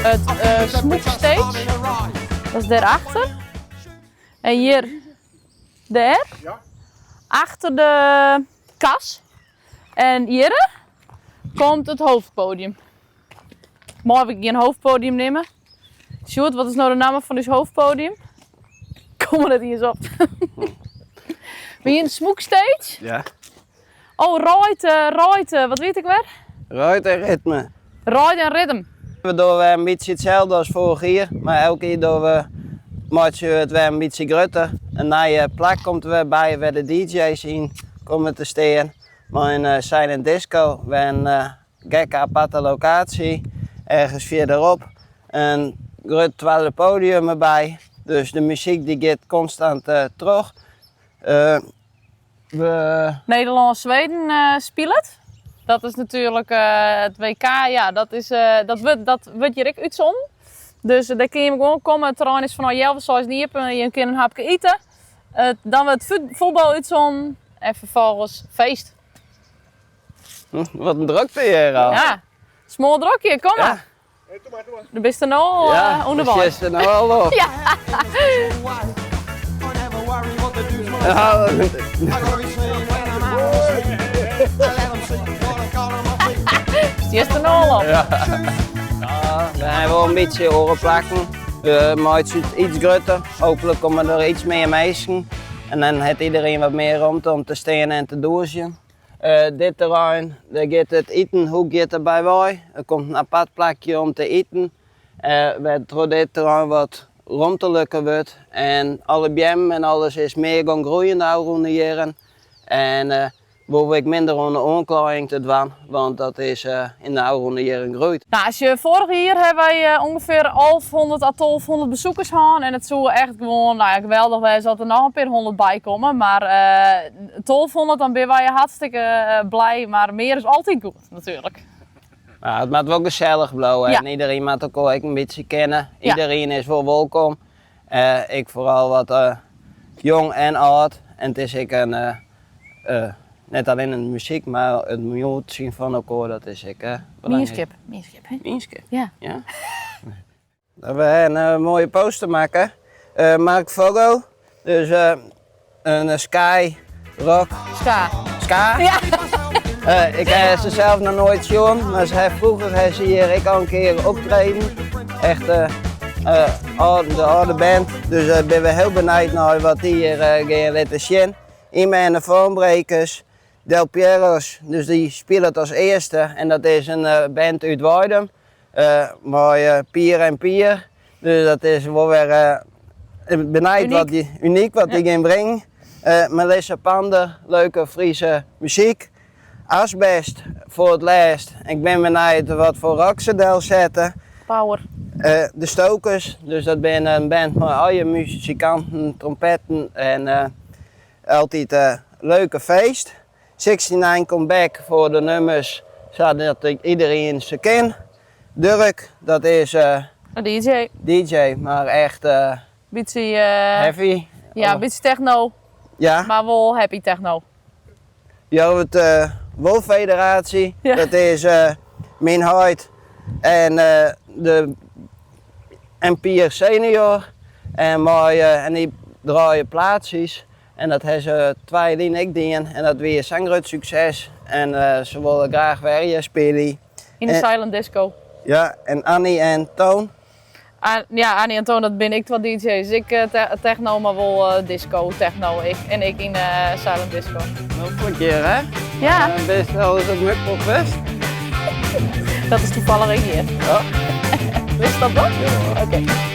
It Smûkstage, dat is dêrachter. En hjir, dêr, achter de kas. En hjirre komt it hoofdpodium. Mei we gjin hoofdpodium nimme? Sjoerd, wat is no de namme fan ús hoofdpodium? Kom der net iens op. We hiene Smûkstage. Ja. Oh, Reid, Reid, wat wie it ek wer? Reid en ritme. Reid en ritme. We dogge wer in bytsje itselde as foarich jier, mar elk jier dogge we, meitsje we it wer in bytsje grutter. In nije plak komt der wer by wêr de DJ's yn komme te stean. Mei in silent disco, wer in gekke aparte lokaasje ergens fierderop. In grut twadde podium derby, dus de muzyk dy giet konstant troch. We. Nederlân-Sweden spilet. Dat is natuerlik it WK, ja, dat, is, dat, wurdt, dat wurdt hjir ek útsonden. Dus dêr kinne je gewoan komme. It terrein is fanôf healwei seis iepen. Je kinne in hapke ite. Dan wurdt fuotbal útsonden en ferfolgens feest. Wat in drokte hjir al. Ja, smoardrok hjir, kom mar. Do bist der no al ja, ûnderweis. Ja, der no al op. Ja. Stiest der no al op. Ja. We hawwe wol in bytsje oare plakken. We meitsje it iets grutter. Hooplik komme der iets mear minsken. En dan hat iedereen wat mear romte om te stean en te dûnsjen. Dit terrein, dêr giet it iten, hoe giet der by wei? Der komt in apart plakje om te iten, wêrtroch dit terrein wat romteliker wurdt en alle beammen en alles is mear gong groeien de ôfrûne jierren. En hoege we ek minder oan de oanklaaiïng te dwaan, want dat is yn de ôfrûne jierren groeid. Nou, as je foarich jier hawwe wy ûngefear 1100 à 1200 besoekers hân en it soe echt gewoan nou ja, geweldich wêze as der noch in pear hûndert by komme. Mar 1200 dan binne wy hartstikke blij, mar mear is altyd goed natuerlik. Ja, it moat wol gesellich bliuwe en iderien moat elkoar ek in bytsje kenne. Iderien is wol wolkom. Ek foaral wat jong en âld. En it is ek in net allinne de muzyk, mar it moetsjen fan elkoar, dat is ek belangryk. Mienskip, mienskip, hè? Mienskip? Ja. Ja. We ha in moaie poster makke. Mark Fogo, dus in sky rock. Ska. Ska? Ja. Ik ha se sels noch noait sjoen, mar se ha froeger ha se hjir ek al in kear optreden. Echt de âlde band, dus binne we hiel benijd nei wat dy hjir gean litte sjen. Yme en de Foonbrekers, Del Pieros, dus dy spilet as earste en dat is in band út Weidum mei Pier en Pier. Dus dat is wol wer benijd wat dy, unyk wat dy gean bringen. Melissa Pander, leuke Friese muzyk. Asbest foar it lêst. Ik bin benijd wat foar rock se delsette. Power. De Stokers, dus dat binne in band mei allegear muzikanten, trompetten en altyd leuke feest. 69 come back foar de nummers sadat iedereen se ken. Durk, dat is In DJ. DJ, mar echt Bytsje, heavy. Ja, bytsje techno. Ja. Mar wol happy techno. Jorwert Wolfederatie, Ja. dat is myn heit en de en Pier senior. En, mei, en dy draaie plaatsjes. En dat ha se twa jier lyn ek dien en dat wie sa'n grut sukses. En se wolle graach wer hjir spylje. Yn de silent disco. Ja, en Annie en Toon. Ja, Annie en Toon, dat binne ek twa DJ's. Ik techno, mar wol disco, techno. Ik, en ik yn silent disco. Noflik hjir, hè? Ja. Bist alris op Mukpop west? Dat is toevallig ek hjir. Ja. Wist dat wol? Ja. Oké.